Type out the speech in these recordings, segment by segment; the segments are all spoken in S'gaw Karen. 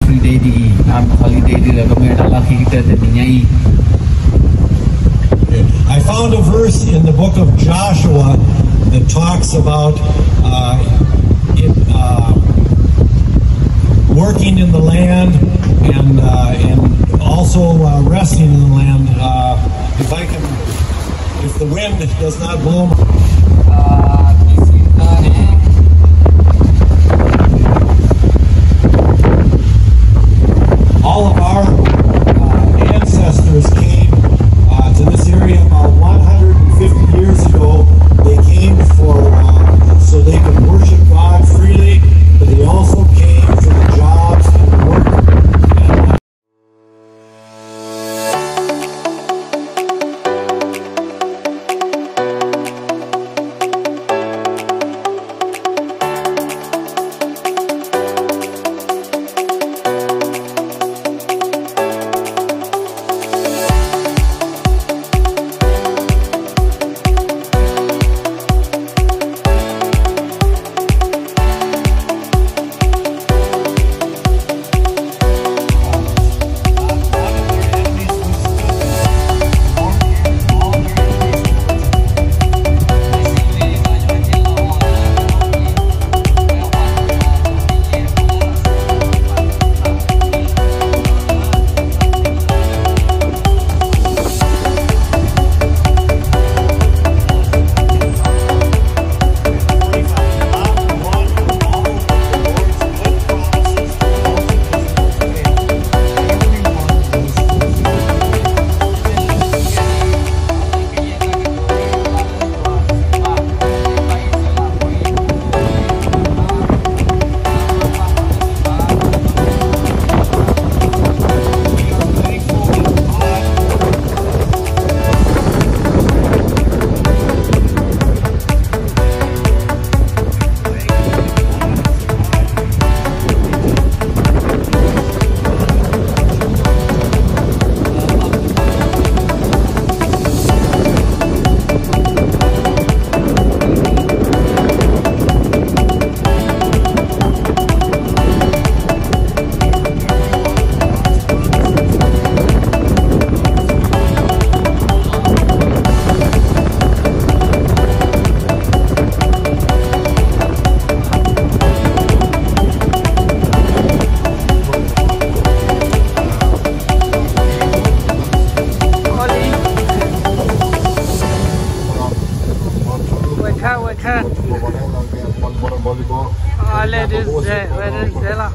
holiday ဒ်အံၤ, holiday ဒ်ဒီးကမ့ၢ်ဝဲဒၣ်လီၢ်ခံကတၢၢ်တနံၤညါအံၤ. I found a verse in the book of Joshua that talks about uh, it, uh, working in the land and uh, and also uh, resting in the land. Uh, if I can, if the wind does not blow. All of our uh, ancestors came uh, to this area about one hundred fifty years ago. They came for uh, so they could worship God freely, but they also came for the jobs and the work. Wekha, wekha. Alɛ dee zɛ, wɛ dee zɛ lɔ.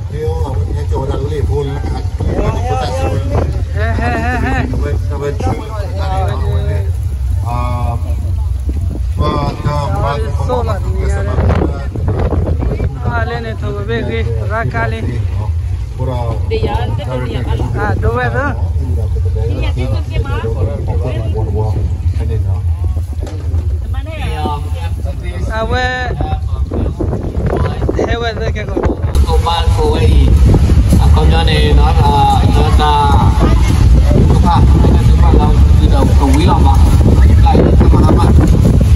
Hɛ, hɛ, hɛ, hɛ. Alɛ dee zɛ lɔ ni. Alɛ ni tho bɛ gɛ, ra ka lɛ. A, dɔ wɛ dɔ. A wɛ, hɛ wɛ dɔ kɛ kɔ. Ko ba ko wɛ i, a kɔ nyɔ ni nɔ, a, nyɔ ta, ko ba, ko ba la, ko wí lɔ ma. Ka i ko ma ma.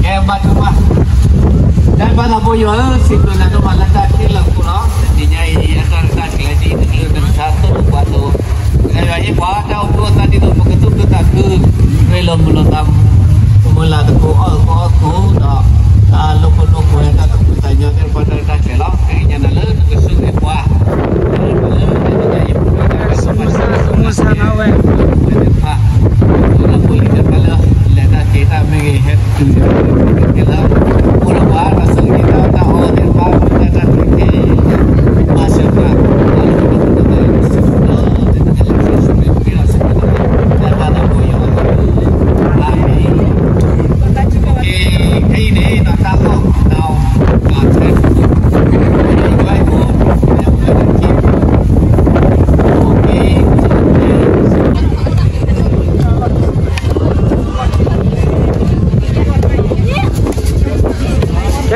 Kɛ ba ko ba. Dai ba na bo yo, si ko na to ma la ta ki la ko lɔ. Ni nya i, a ta ta ki la ni, ni ta to ba to. Ɛ, yɛ pɔ́ a ta o ku a ta ni to, pɔ́ ka to ka ta ku, rɛ lɔ mu lɔ ta, mu la ta ko, ɔ, ko, ɔ, ko, dɔ, a, lɔ ko, lɔ ko, ɛ, ta to ku ta nyɔ, tɛ pɔ́ ta ta kɛ lɔ, ɛ, nya na lɛ, ka su ɛ pɔ́ a. Musa, Musa na wɛ. Lɛ ta kɛ ta mɛ kɛ hɛ tu, kɛ la, mu lɔ ba, ta sa kɛ ta, ta, ɔ, tɛ pɔ́, ta, ta, kɛ, ma, sa, ta.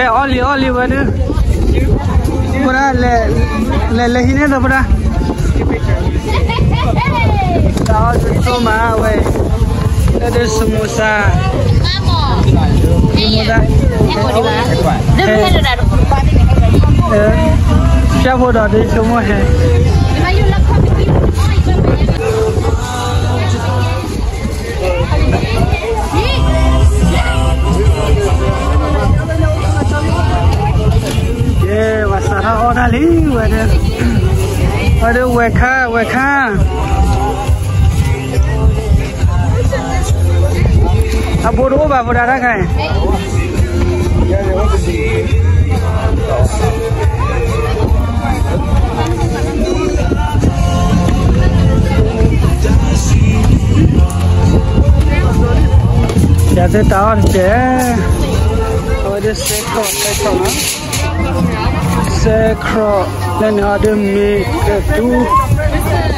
Ɛ, ɔ́lံ, ɔ́lံဝဲဒၣ်. ဘုရားလဲၤ, လဲၤ, လဲၤဟံးန့ၢ်သပဒါ. တၢ်အီၣ်တစိၢ်မးဝဲ, လၢဒ်စမူစါ, စမူစါ, ဖျၢၣ်ဖိဒီးဒ်ဆိကမိၣ်ဟဲ. အဝဲဒၣ်ဝဲခါ ဝဲခါ အဘိတအိၣ်ဘၣ်ဖိဒၣ်တၢ်ခါအံၤ ယသ့ၣ်တၢ်အီၣ်တကဲး, အဝဲဒၣ်စဲခီၣ် စဲခီၣ်နီၤ, စဲခီၣ်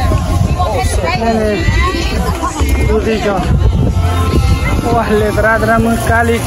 လၢန့ၣ်အီၤဒ်မ့ၤကသူ လၢန့ၣ် သူသံၣ်ကီၤ, ပှၤလဲၤသရၣ်သရၣ်မုၣ်ကါလံ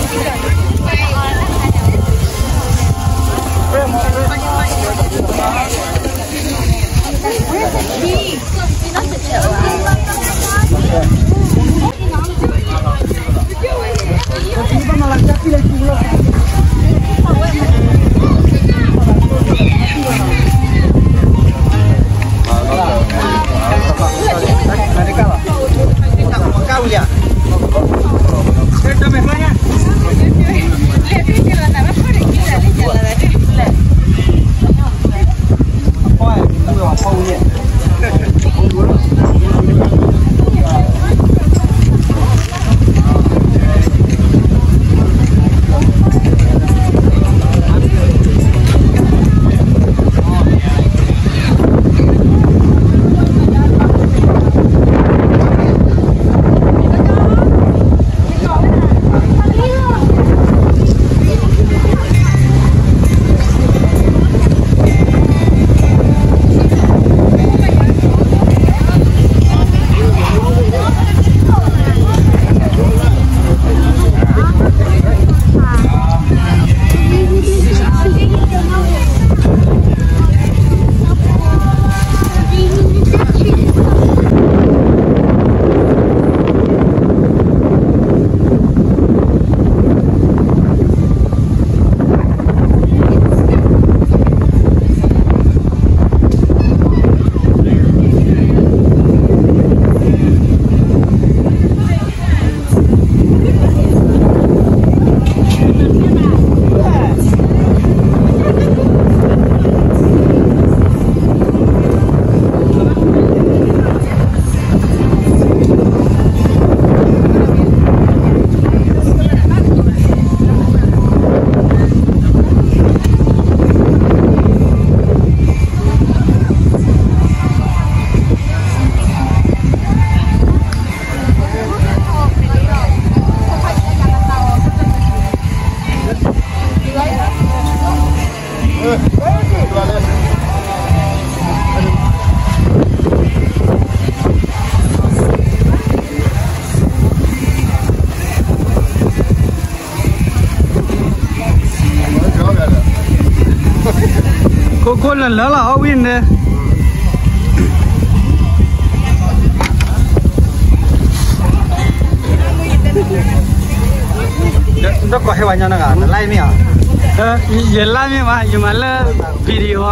ခိၣ်ခိၣ်လၢာ်လၢာ်လီၤ အီၣ်ဝံၣ်န့ၣ် ဒီးကိးဟဲဝဲညီနဂၤ နလၢမ့ၢ်ဧါ, ယလၢမ့ၢ်ဘၣ် ယမၤလၢ video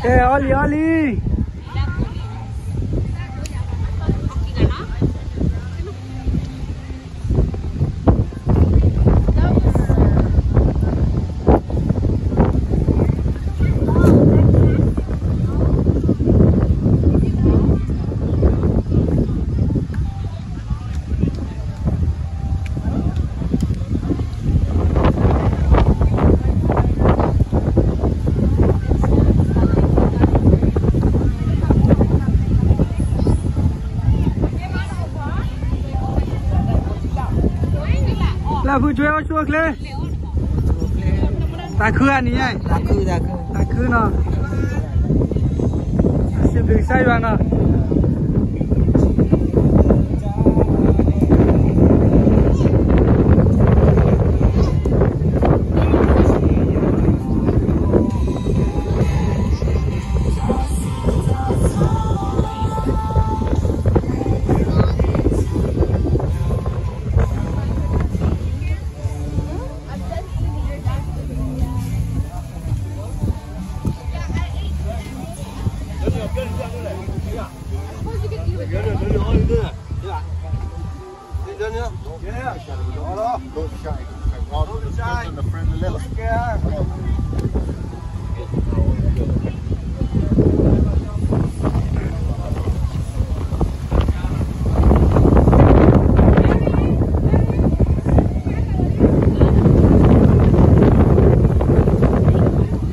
ကဲ အီလံ အီလံ. လၢဖုကၠွဲအီၣ်ဆိအချ့, တၢ်ခုအနံၤညါ, တၢ်ခု, တၢ်ခု, တၢ်ခုနီၤ. ဒုးကစၢ်ယွၤနီၤ.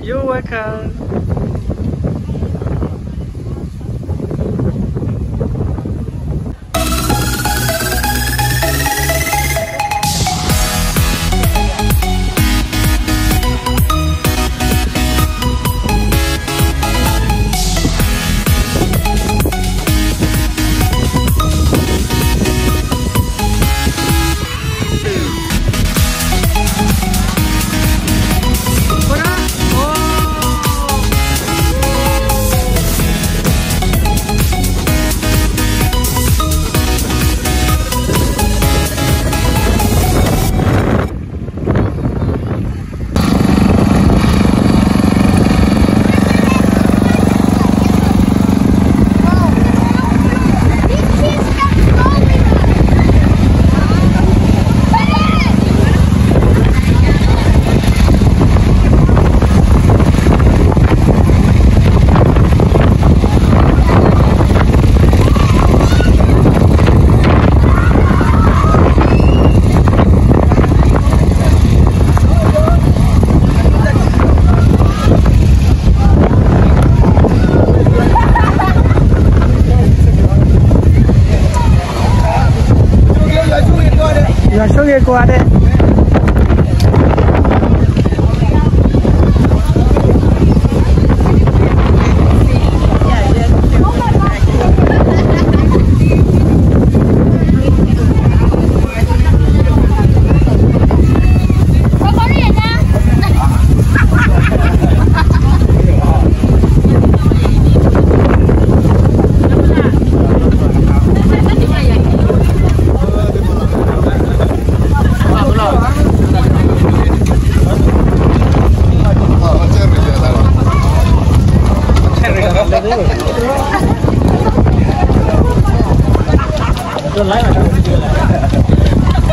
You're welcome. Yusuf ye kuade.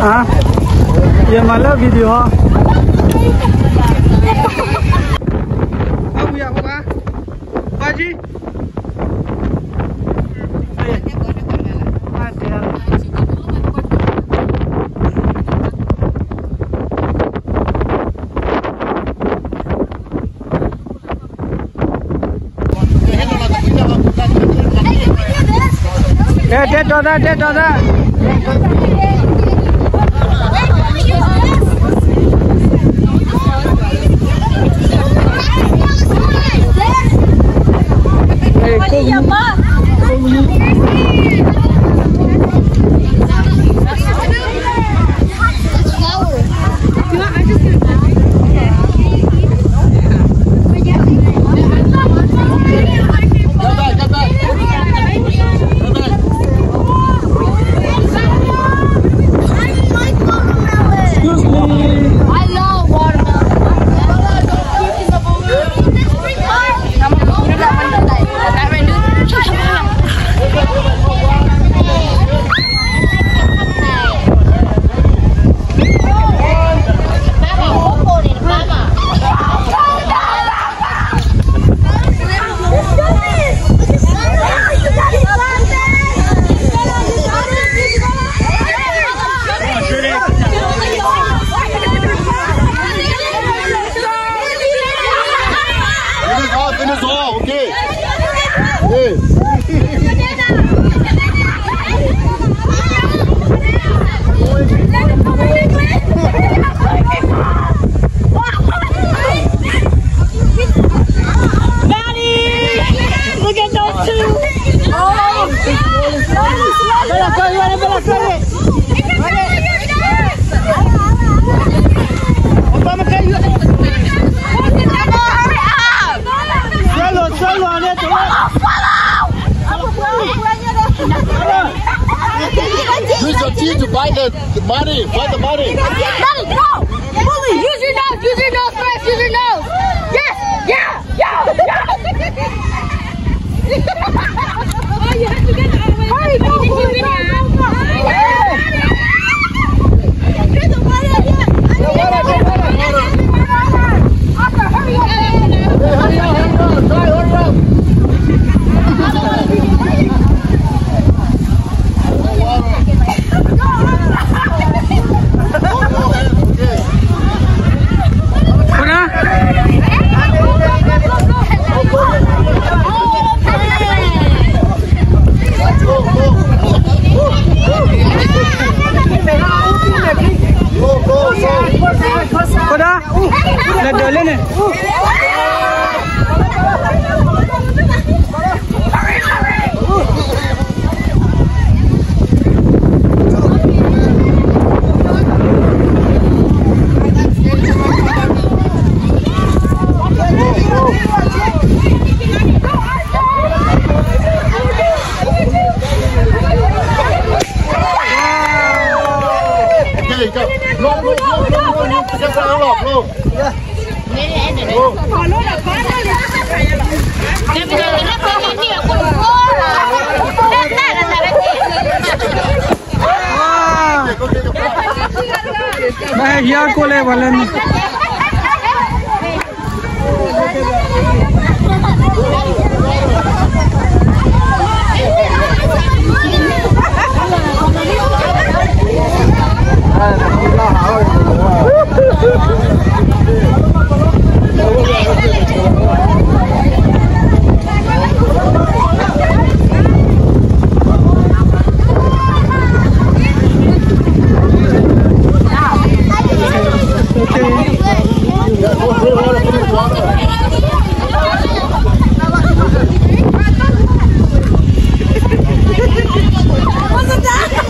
Aa, yemla video hɔ. Awi a hova. Baji. Dê, dê, dê, dê, dê. Hey, cool. Excuse me. I love watermelon. Hey, come on, your nose! Come on, hurry up! Slow, slow, slow! Use your teeth to bite the, the money. Bite the money. No, no! Bully, use your nose! Use your nose first! Use your nose! Yes! Yeah! Hurry, go, go, go, go, go. Hurry up.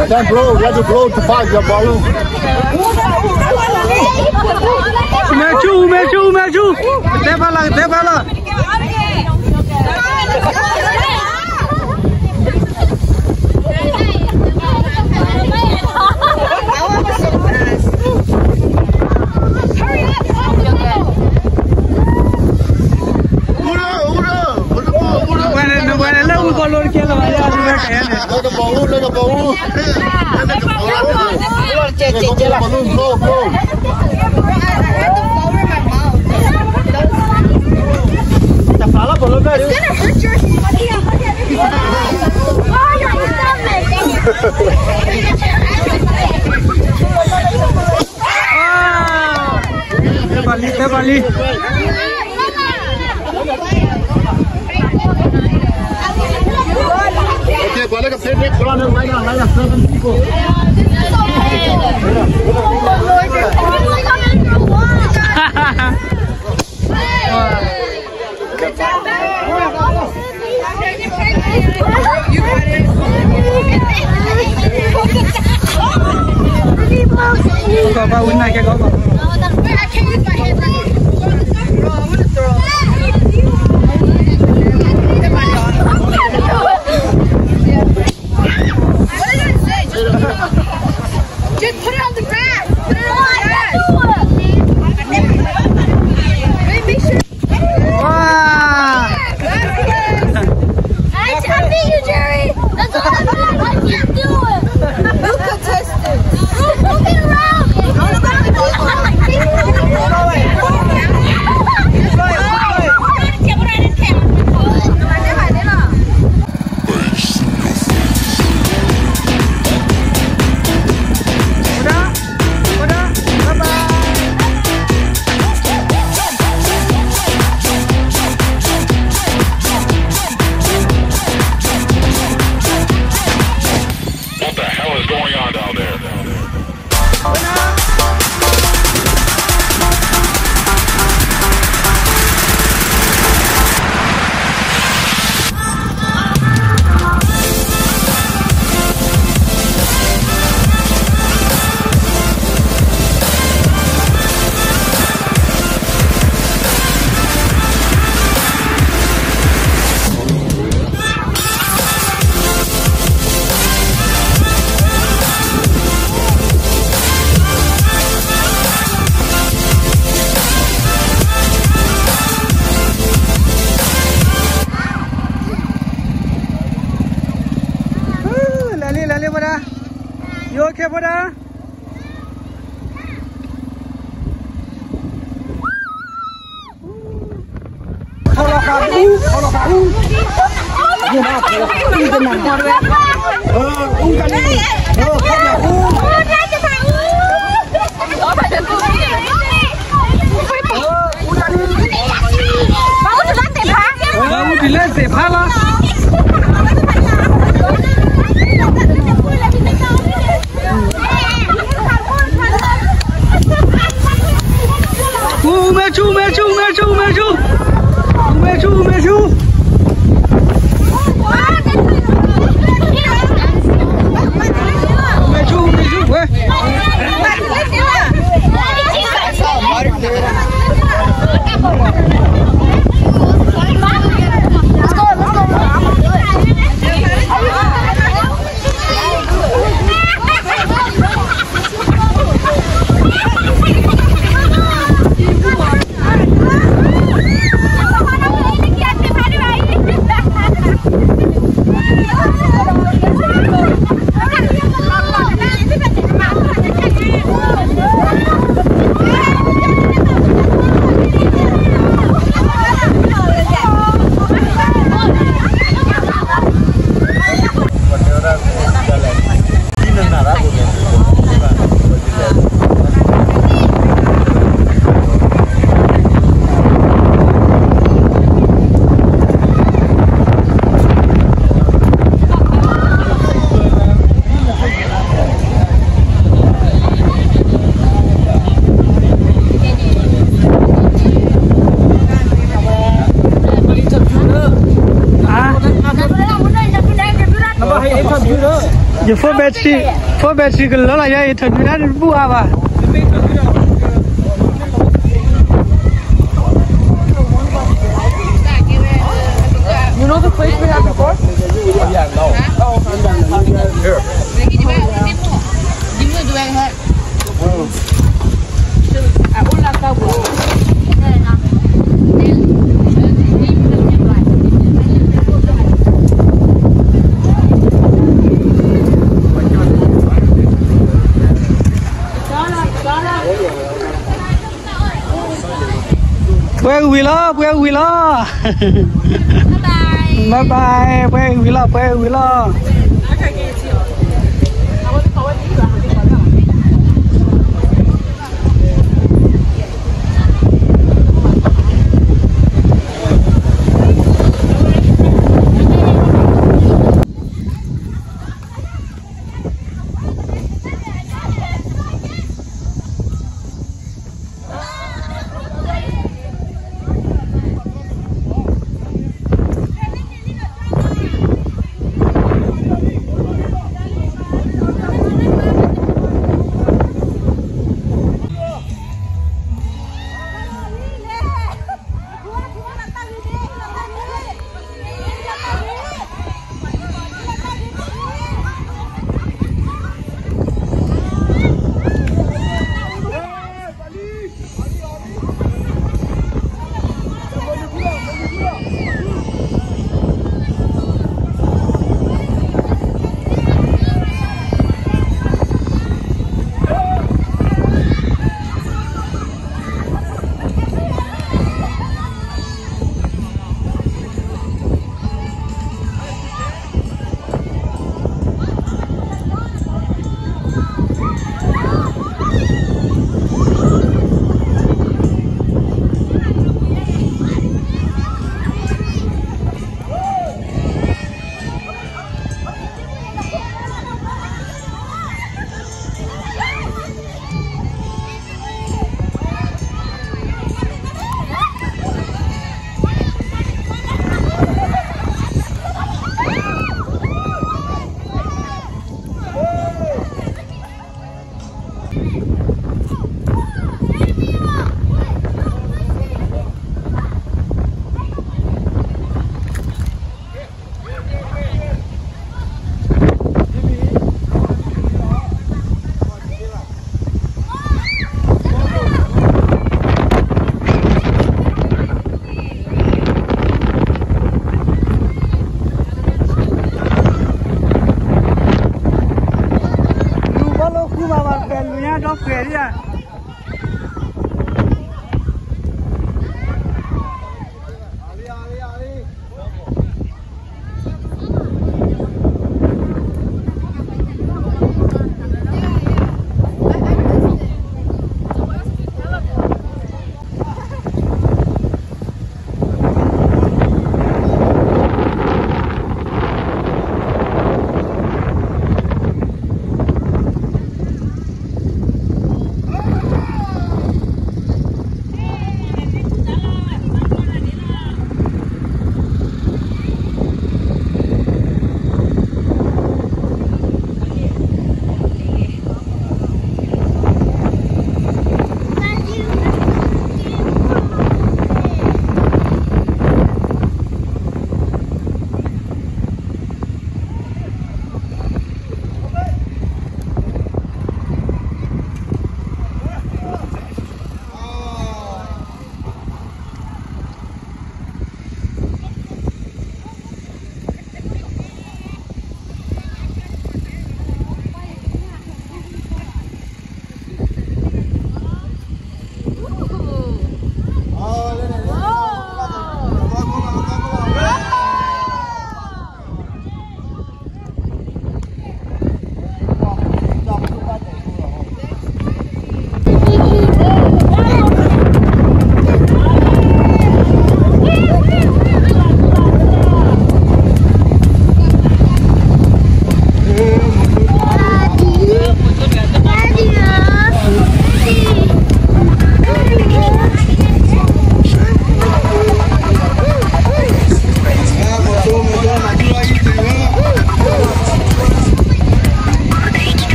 And then blow, you have to blow to fire your balloon. မဲာ်ဆူၣ် မဲာ်ဆူၣ် မဲာ်ဆူၣ် တဲဖးလၢ တဲဖးလၢ နဝဲန့ၣ် နဝဲန့ၣ် လၢဝံၤကီၢ်လိၤတကဲလၢၤဘၣ် ယၤ နဝဲကဲန့ၣ် တဲပှၤလံ တဲပှၤလံ Okay, but look at this, next round, line up, line up, seven people. ကဲဖိဒါ, ထီလီၤဃာ်အူ, ထီလီၤဃာ်အူ, အူတနၤ, အူတနၤ, အူ, အူတနၤ, အူတနၤ, အူတနၤ, အူတနၤ, အူတနၤ, အူမဲာ်ဆူၣ်, မဲာ်ဆူၣ်, မဲာ်ဆူၣ်, မဲာ်ဆူၣ်, မဲာ်ဆူၣ်, မဲာ်ဆူၣ်, မဲာ်ဆူၣ်, မဲာ်ဆူၣ်, ဝဲ ယ phone battery, phone battery ကလၢလီၤ, ယ interview တၢ်တဘူၣ်အါဘၣ်. You know the place we had before? Yeah, no. Oh, okay. Here. Pwဲဝံၤလီၤ, ပှဲၤဝံၤလီၤ. Bye bye, bye bye, ပှဲၤဝံၤလီၤ, ပှဲၤဝံၤလီၤ.